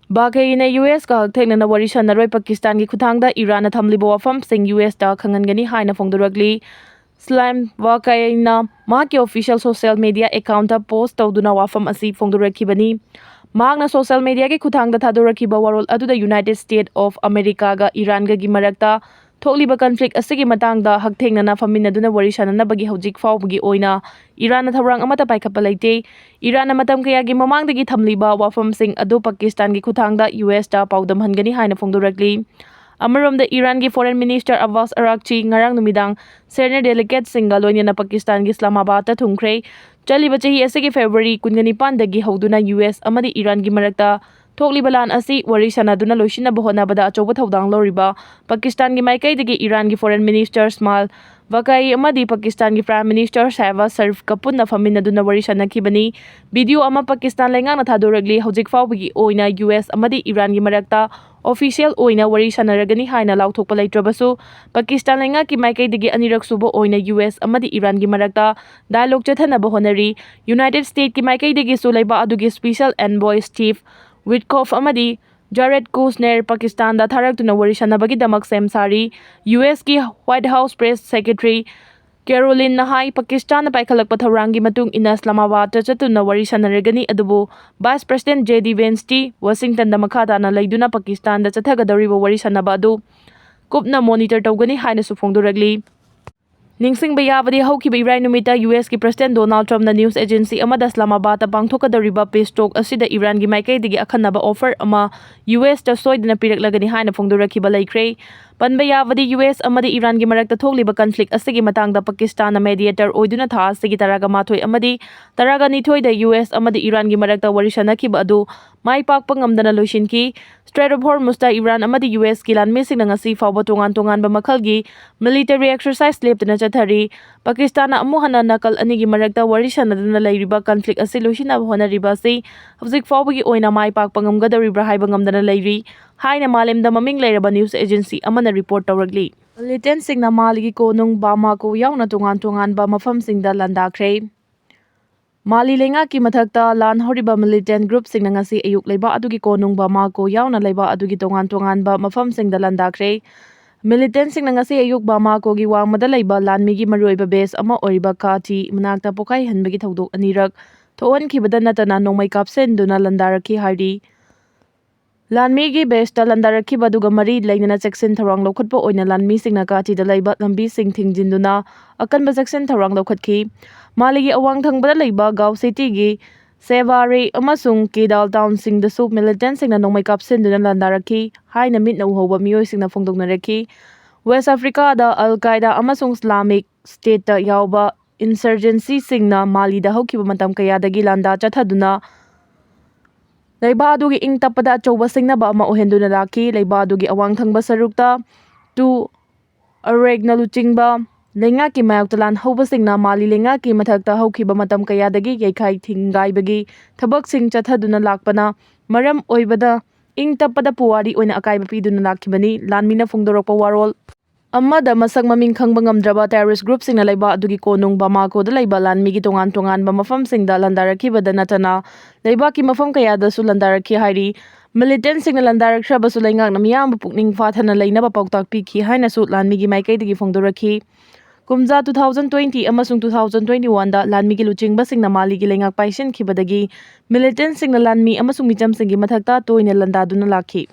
ꯕꯥꯒꯦꯏꯅ U S ꯀ ꯍꯛꯊꯦꯡꯅꯅ ꯋꯥꯔꯤ ꯁꯥꯟꯅꯔꯣꯏ꯫ ꯄꯥꯀꯤꯁꯇꯥꯟꯒꯤ ꯈꯨꯠꯊꯥꯡꯗ ꯏꯔꯥꯟꯅ ꯊꯝꯂꯤꯕ ꯋꯥꯐꯝꯁꯤꯡ U S ꯇ ꯈꯪꯍꯟꯒꯅꯤ ꯍꯥꯏꯅ ꯐꯣꯡꯗꯣꯔꯛꯂꯤ꯫ ꯁ꯭ꯂꯥꯏꯝ ꯕꯥꯒꯦꯏꯅ ꯃꯍꯥꯛꯀꯤ official social media account ꯇ post ꯇꯧꯗꯨꯅ ꯋꯥꯐꯝ ꯑꯁꯤ ꯐꯣꯡꯗꯣꯔꯛꯈꯤꯕꯅꯤ꯫ ꯃꯍꯥꯛꯅ social media ꯒꯤ ꯈꯨꯠꯊꯥꯡꯗ ꯊꯥꯗꯣꯔꯛꯈꯤꯕ ꯋꯥꯔꯣꯜ ꯑꯗꯨꯗ United States of America ꯒ ꯏꯔꯥꯟꯒꯒꯤ ꯃꯔꯛꯇ ꯊꯣꯛꯂꯤꯕ conflict ꯑꯁꯤꯒꯤ ꯃꯇꯥꯡꯗ ꯍꯛꯊꯦꯡꯅꯅ ꯐꯝꯃꯤꯟꯅꯗꯨꯅ ꯋꯥꯔꯤ ꯁꯥꯟꯅꯅꯕꯒꯤ ꯍꯧꯖꯤꯛ ꯐꯥꯎꯕꯒꯤ ꯑꯣꯏꯅ ꯏꯔꯥꯟꯅ ꯊꯧꯔꯥꯡ ꯑꯃꯠꯇ ꯄꯥꯏꯈꯠꯄ ꯂꯩꯇꯦ꯫ ꯏꯔꯥꯟꯅ ꯃꯇꯝ ꯀꯌꯥꯒꯤ ꯃꯃꯥꯡꯗꯒꯤ ꯊꯝꯂꯤꯕ ꯋꯥꯐꯝꯁꯤꯡ ꯑꯗꯨ ꯄꯥꯀꯤꯁꯇꯥꯟꯒꯤ ꯈꯨꯠꯊꯥꯡꯗ U S ꯇ ꯄꯥꯎꯗꯝꯍꯟꯒꯅꯤ ꯍꯥꯏꯅ ꯐꯣꯡꯗꯣꯔꯛꯂꯤ꯫ ꯑꯃꯔꯣꯝꯗ, ꯏꯔꯥꯟꯒꯤ Foreign Minister Abbas Araghchi ꯉꯔꯥꯡ ꯅꯨꯃꯤꯗꯥꯡ senior delegateꯁꯤꯡꯒ ꯂꯣꯏꯅꯅ ꯄꯥꯀꯤꯁꯇꯥꯟꯒꯤ ꯏꯁꯂꯥꯃꯥꯕꯥꯗꯇ ꯊꯨꯡꯈ꯭ꯔꯦ꯫ ꯆꯠꯂꯤꯕ ꯆꯍꯤ ꯑꯁꯤꯒꯤ February ꯀꯨꯟꯒ ꯅꯤꯄꯥꯟꯗꯒꯤ ꯍꯧꯗꯨꯅ ꯌꯨ ꯑꯦꯁ ꯑꯃꯗꯤ ꯏꯔꯥꯟꯒꯤ ꯃꯔꯛꯇ ꯊꯣꯛꯂꯤꯕ ꯂꯥꯟ ꯑꯁꯤ ꯋꯥꯔꯤ ꯁꯥꯟꯅꯗꯨꯅ ꯂꯣꯏꯁꯤꯟꯅꯕ ꯍꯣꯠꯅꯕꯗ ꯑꯆꯧꯕ ꯊꯧꯗꯥꯡ ꯂꯧꯔꯤꯕ ꯄꯥꯀꯤꯁꯇꯥꯟꯒꯤ ꯃꯥꯏꯀꯩꯗꯒꯤ ꯏꯔꯥꯟꯒꯤ Foreign Minister ꯏꯁꯃꯥꯏꯜ ꯕꯥꯀꯥꯏ ꯑꯃꯗꯤ ꯄꯥꯀꯤꯁꯇꯥꯟꯒꯤ Prime Minister ꯁꯍꯕꯥꯖ ꯁꯔꯤꯐꯀ ꯄꯨꯟꯅ ꯐꯝꯃꯤꯟꯅꯗꯨꯅ ꯋꯥꯔꯤ ꯁꯥꯟꯅꯈꯤꯕꯅꯤ꯫ ꯚꯤꯗꯤꯑꯣ ꯑꯃ ꯄꯥꯀꯤꯁꯇꯥꯟ ꯂꯩꯉꯥꯛꯅ ꯊꯥꯗꯣꯔꯛꯂꯤ꯫ ꯍꯧꯖꯤꯛ ꯐꯥꯎꯕꯒꯤ ꯑꯣꯏꯅ ꯌꯨ ꯑꯦꯁ ꯑꯃꯗꯤ ꯏꯔꯥꯟꯒꯤ ꯃꯔꯛꯇ official ꯑꯣꯏꯅ ꯋꯥꯔꯤ ꯁꯥꯟꯅꯔꯒꯅꯤ ꯍꯥꯏꯅ ꯂꯥꯎꯊꯣꯛꯄ ꯂꯩꯇ꯭ꯔꯕꯁꯨ, ꯄꯥꯀꯤꯁꯇꯥꯟ ꯂꯩꯉꯥꯛꯀꯤ ꯃꯥꯏꯀꯩꯗꯒꯤ ꯑꯅꯤꯔꯛ ꯁꯨꯕ ꯑꯣꯏꯅ ꯌꯨ ꯑꯦꯁ ꯑꯃꯗꯤ ꯏꯔꯥꯟꯒꯤ ꯃꯔꯛꯇ dialogue ꯆꯠꯊꯅꯕ ꯍꯣꯠꯅꯔꯤ꯫ United Statesꯀꯤ ꯃꯥꯏꯀꯩꯗꯒꯤꯁꯨ ꯂꯩꯕꯥꯛ ꯑꯗꯨꯒꯤ special envoy Steve Witkoff ꯑꯃꯗꯤ Jared Kushner ꯄꯥꯀꯤꯁꯇꯥꯟꯗ ꯊꯥꯔꯛꯇꯨꯅ ꯋꯥꯔꯤ ꯁꯥꯟꯅꯕꯒꯤꯗꯃꯛ ꯁꯦꯝ ꯁꯥꯔꯤ꯫ ꯌꯨ ꯑꯦꯁꯀꯤ White House Press Secretary ꯀꯦꯔꯣꯂꯤꯟꯅ ꯍꯥꯏ, ꯄꯥꯀꯤꯁꯇꯥꯟꯅ ꯄꯥꯏꯈꯠꯂꯛꯄ ꯊꯧꯔꯥꯡꯒꯤ ꯃꯇꯨꯡ ꯏꯟꯅ ꯏꯁꯂꯥꯃꯥꯕꯥꯗꯇ ꯆꯠꯇꯨꯅ ꯋꯥꯔꯤ ꯁꯥꯟꯅꯔꯒꯅꯤ, ꯑꯗꯨꯕꯨ Vice President J D Vance ꯇꯤ ꯋꯥꯁꯤꯡꯇꯟꯗ ꯃꯈꯥ ꯇꯥꯅ ꯂꯩꯗꯨꯅ ꯄꯥꯀꯤꯁꯇꯥꯟꯗ ꯆꯠꯊꯒꯗꯧꯔꯤꯕ ꯋꯥꯔꯤ ꯁꯥꯟꯅꯕ ꯑꯗꯨ ꯀꯨꯞꯅ monitor ꯇꯧꯒꯅꯤ ꯍꯥꯏꯅꯁꯨ ꯐꯣꯡꯗꯣꯔꯛꯂꯤ꯫ ꯅꯤꯡꯁꯤꯡꯕ ꯌꯥꯕꯗꯤ, ꯍꯧꯈꯤꯕ ꯏꯔꯥꯏ ꯅꯨꯃꯤꯠꯇ ꯌꯨ ꯑꯦꯁꯀꯤ President Donald Trumpꯅ news agency ꯑꯃꯗ ꯏꯁꯂꯥꯃꯥꯕꯥꯗꯇ ꯄꯥꯡꯊꯣꯛꯀꯗꯧꯔꯤꯕ peace talk ꯑꯁꯤꯗ ꯏꯔꯥꯟꯒꯤ ꯃꯥꯏꯀꯩꯗꯒꯤ ꯑꯈꯟꯅꯕ offer ꯑꯃ ꯌꯨ ꯑꯦꯁꯇ ꯁꯣꯏꯗꯅ ꯄꯤꯔꯛꯂꯒꯅꯤ ꯍꯥꯏꯅ ꯐꯣꯡꯗꯣꯔꯛꯈꯤꯕ ꯂꯩꯈ꯭ꯔꯦ꯫ ꯄꯟꯕ ꯌꯥꯕꯗꯤ, ꯌꯨ ꯑꯦꯁ ꯑꯃꯗꯤ ꯏꯔꯥꯟꯒꯤ ꯃꯔꯛꯇ ꯊꯣꯛꯂꯤꯕ conflict ꯑꯁꯤꯒꯤ ꯃꯇꯥꯡꯗ ꯄꯥꯀꯤꯁꯇꯥꯟꯅ mediator ꯑꯣꯏꯗꯨꯅ ꯊꯥ ꯑꯁꯤꯒꯤ ꯇꯔꯥꯒ ꯃꯥꯊꯣꯏ ꯑꯃꯗꯤ ꯇꯔꯥꯒ ꯅꯤꯊꯣꯏꯗ ꯌꯨ ꯑꯦꯁ ꯑꯃꯗꯤ ꯏꯔꯥꯟꯒꯤ ꯃꯔꯛꯇ ꯋꯥꯔꯤ ꯁꯥꯟꯅꯈꯤꯕ ꯑꯗꯨ ꯃꯥꯏ ꯄꯥꯛꯄ ꯉꯝꯗꯅ ꯂꯣꯏꯁꯤꯟꯈꯤ꯫ Strait of Hormuzꯇ ꯏꯔꯥꯟ ꯑꯃꯗꯤ ꯌꯨ ꯑꯦꯁꯀꯤ ꯂꯥꯟꯃꯤꯁꯤꯡꯅ ꯉꯁꯤ ꯐꯥꯎꯕ ꯇꯣꯉꯥꯟ ꯇꯣꯉꯥꯟꯕ ꯃꯈꯜꯒꯤ military exercise ꯂꯦꯞꯇꯅ ꯆꯠꯊꯔꯤ꯫ ꯄꯥꯀꯤꯁꯇꯥꯟꯅ ꯑꯃꯨꯛ ꯍꯟꯅ ꯅꯥꯀꯜ ꯑꯅꯤꯒꯤ ꯃꯔꯛꯇ ꯋꯥꯔꯤ ꯁꯥꯟꯅꯗꯨꯅ ꯂꯩꯔꯤꯕ conflict ꯑꯁꯤ ꯂꯣꯏꯁꯤꯟꯅꯕ ꯍꯣꯠꯅꯔꯤꯕ ꯑꯁꯤ ꯍꯧꯖꯤꯛ ꯐꯥꯎꯕꯒꯤ ꯑꯣꯏꯅ ꯃꯥꯏ ꯄꯥꯛꯄ ꯉꯝꯒꯗꯧꯔꯤꯕ꯭ꯔꯥ ꯍꯥꯏꯕ ꯉꯝꯗꯅ ꯂꯩꯔꯤ ꯍꯥꯏꯅ ꯃꯥꯂꯦꯝꯗ ꯃꯃꯤꯡ ꯂꯩꯔꯕ news agency ꯑꯃꯅ report ꯇꯧꯔꯛꯂꯤ꯫ Militantꯁꯤꯡꯅ ꯃꯥꯂꯤꯒꯤ ꯀꯣꯅꯨꯡ ꯕꯥꯃꯥꯀꯣ ꯌꯥꯎꯅ ꯇꯣꯉꯥꯟ ꯇꯣꯉꯥꯟꯕ ꯃꯐꯝꯁꯤꯡꯗ ꯂꯥꯟꯗꯥꯈ꯭ꯔꯦ꯫ ꯃꯥꯂꯤ ꯂꯩꯉꯥꯛꯀꯤ ꯃꯊꯛꯇ ꯂꯥꯟ ꯍꯧꯔꯤꯕ militant groupꯁꯤꯡꯅ ꯉꯁꯤ ꯑꯌꯨꯛ ꯂꯩꯕꯥꯛ ꯑꯗꯨꯒꯤ ꯀꯣꯅꯨꯡ ꯕꯥꯃꯥꯀꯣ ꯌꯥꯎꯅ ꯂꯩꯕꯥꯛ ꯑꯗꯨꯒꯤ ꯇꯣꯉꯥꯟ ꯇꯣꯉꯥꯟꯕ ꯃꯐꯝꯁꯤꯡꯗ ꯂꯥꯟꯗꯥꯈ꯭ꯔꯦ꯫ Militantꯁꯤꯡꯅ ꯉꯁꯤ ꯑꯌꯨꯛ ꯕꯥꯃꯥꯀꯣꯒꯤ ꯋꯥꯡꯃꯗ ꯂꯩꯕ ꯂꯥꯟꯃꯤꯒꯤ ꯃꯔꯨꯑꯣꯏꯕ base ꯑꯃ ꯑꯣꯏꯔꯤꯕ ꯀꯥꯇꯤ ꯃꯅꯥꯛꯇ ꯄꯣꯈꯥꯏꯍꯟꯕꯒꯤ ꯊꯧꯗꯣꯛ ꯑꯅꯤꯔꯛ ꯊꯣꯛꯍꯟꯈꯤꯕꯗ ꯅꯠꯇꯅ ꯅꯣꯡꯃꯩ ꯀꯥꯞꯁꯤꯟꯗꯨꯅ ꯂꯥꯟꯗꯥꯔꯛꯈꯤ ꯍꯥꯏꯔꯤ꯫ ꯂꯥꯟꯃꯤꯒꯤ baseꯇ ꯂꯥꯟꯗꯥꯔꯛꯈꯤꯕ ꯑꯗꯨꯒ ꯃꯔꯤ ꯂꯩꯅꯅ ꯆꯦꯛꯁꯤꯟ ꯊꯧꯔꯥꯡ ꯂꯧꯈꯠꯄ ꯑꯣꯏꯅ ꯂꯥꯟꯃꯤꯁꯤꯡꯅ ꯀꯥꯇꯤꯗ ꯂꯩꯕ ꯂꯝꯕꯤꯁꯤꯡ ꯊꯤꯡꯖꯤꯟꯗꯨꯅ ꯑꯀꯟꯕ ꯆꯦꯛꯁꯤꯟ ꯊꯧꯔꯥꯡ ꯂꯧꯈꯠꯈꯤ꯫ ꯃꯥꯂꯤꯒꯤ ꯑꯋꯥꯡ ꯊꯪꯕꯗ ꯂꯩꯕ ꯒꯥꯎ cityꯒꯤ ꯁꯦꯕꯥꯔꯤ ꯑꯃꯁꯨꯡ ꯀꯤꯗꯥꯜ ꯇꯥꯎꯟꯁꯤꯡꯗꯁꯨ ꯃꯤꯂꯤꯇꯦꯟꯁꯤꯡꯅ ꯅꯣꯡꯃꯩ ꯀꯥꯞꯁꯤꯟꯗꯨꯅ ꯂꯥꯟꯗꯥꯔꯛꯈꯤ ꯍꯥꯏꯅ ꯃꯤꯠꯅ ꯎꯍꯧꯕ ꯃꯤꯑꯣꯏꯁꯤꯡꯅ ꯐꯣꯡꯗꯣꯛꯅꯔꯛꯈꯤ꯫ ꯋꯦꯁ ꯑꯐ꯭ꯔꯤꯀꯥꯗ ꯑꯜ ꯀꯥꯏꯗꯥ ꯑꯃꯁꯨꯡ ꯏꯁꯂꯥꯃꯤꯛ ꯁ꯭ꯇꯦꯠꯇ ꯌꯥꯎꯕ ꯏꯟꯁꯔꯖꯦꯟꯁꯤꯁꯤꯡꯅ ꯃꯥꯂꯤꯗ ꯍꯧꯈꯤꯕ ꯃꯇꯝ ꯀꯌꯥꯗꯒꯤ ꯂꯥꯟꯗꯥ ꯆꯠꯊꯗꯨꯅ ꯂꯩꯕꯥꯛ ꯑꯗꯨꯒꯤ ꯏꯪ ꯇꯞꯄꯗ ꯑꯆꯧꯕ ꯁꯤꯡꯅꯕ ꯑꯃ ꯑꯣꯏꯍꯟꯗꯨꯅ ꯂꯥꯛꯈꯤ꯫ ꯂꯩꯕꯥꯛ ꯑꯗꯨꯒꯤ ꯑꯋꯥꯡ ꯊꯪꯕ ꯁꯔꯨꯛꯇ ꯇꯨ ꯑꯔꯦꯒꯅ ꯂꯨꯆꯤꯡꯕ ꯂꯩꯉꯥꯛꯀꯤ ꯃꯥꯌꯣꯛꯇ ꯂꯥꯟ ꯍꯧꯕꯁꯤꯡꯅ ꯃꯥꯂꯤ ꯂꯩꯉꯥꯛꯀꯤ ꯃꯊꯛꯇ ꯍꯧꯈꯤꯕ ꯃꯇꯝ ꯀꯌꯥꯗꯒꯤ ꯌꯩꯈꯥꯏ ꯊꯤꯡꯒꯥꯏꯕꯒꯤ ꯊꯕꯛꯁꯤꯡ ꯆꯠꯊꯗꯨꯅ ꯂꯥꯛꯄꯅ ꯃꯔꯝ ꯑꯣꯏꯕꯗ ꯏꯪ ꯇꯞꯄꯗ ꯄꯨꯋꯥꯔꯤ ꯑꯣꯏꯅ ꯑꯀꯥꯏꯕ ꯄꯤꯗꯨꯅ ꯂꯥꯛꯈꯤꯕꯅꯤ꯫ ꯂꯥꯟꯃꯤꯅ ꯐꯣꯡꯗꯣꯔꯛꯄ ꯋꯥꯔꯣꯜ ꯑꯃꯗ ꯃꯁꯛ ꯃꯃꯤꯡ ꯈꯪꯕ ꯉꯝꯗ꯭ꯔꯕ ꯇꯦꯔꯣꯔꯤꯁ ꯒ꯭ꯔꯨꯞꯁꯤꯡꯅ ꯂꯩꯕꯥꯛ ꯑꯗꯨꯒꯤ ꯀꯣꯅꯨꯡ ꯕꯃꯥꯀꯣꯗ ꯂꯩꯕ ꯂꯥꯟꯃꯤꯒꯤ ꯇꯣꯉꯥꯟ ꯇꯣꯉꯥꯟꯕ ꯃꯐꯝꯁꯤꯡꯗ ꯂꯥꯟꯗꯥꯔꯛꯈꯤꯕꯗ ꯅꯠꯇꯅ ꯂꯩꯕꯥꯛꯀꯤ ꯃꯐꯝ ꯀꯌꯥꯗꯁꯨ ꯂꯥꯟꯗꯥꯔꯛꯈꯤ ꯍꯥꯏꯔꯤ꯫ ꯃꯤꯂꯤꯇꯦꯟꯁꯤꯡꯅ ꯂꯥꯟꯗꯥꯔꯛꯈ꯭ꯔꯕꯁꯨ ꯂꯩꯉꯥꯛꯅ ꯃꯤꯌꯥꯝꯕꯨ ꯄꯨꯛꯅꯤꯡ ꯐꯥꯊꯅ ꯂꯩꯅꯕ ꯄꯥꯎꯇꯥꯛ ꯄꯤꯈꯤ ꯍꯥꯏꯅꯁꯨ ꯂꯥꯟꯃꯤꯒꯤ ꯃꯥꯏꯀꯩꯗꯒꯤ ꯐꯣꯡꯗꯣꯔꯛꯈꯤ꯫ ꯀꯨꯝꯖꯥ ꯇꯨ ꯊꯥꯎꯖꯟ ꯇ꯭ꯋꯦꯟꯇꯤ ꯑꯃꯁꯨꯡ ꯇꯨ ꯊꯥꯎꯖꯟ ꯇ꯭ꯋꯦꯟꯇꯤ ꯋꯥꯟꯗ ꯂꯥꯟꯃꯤꯒꯤ ꯂꯨꯆꯤꯡꯕꯁꯤꯡꯅ ꯃꯥꯂꯤꯒꯤ ꯂꯩꯉꯥꯛ ꯄꯥꯏꯁꯤꯟꯈꯤꯕꯗꯒꯤ ꯃꯤꯂꯤꯇꯦꯟꯁꯤꯡꯅ ꯂꯥꯟꯃꯤ ꯑꯃꯁꯨꯡ ꯃꯤꯆꯝꯁꯤꯡꯒꯤ ꯃꯊꯛꯇ ꯇꯣꯏꯅ ꯂꯥꯟꯗꯥꯗꯨꯅ ꯂꯥꯛꯈꯤ꯫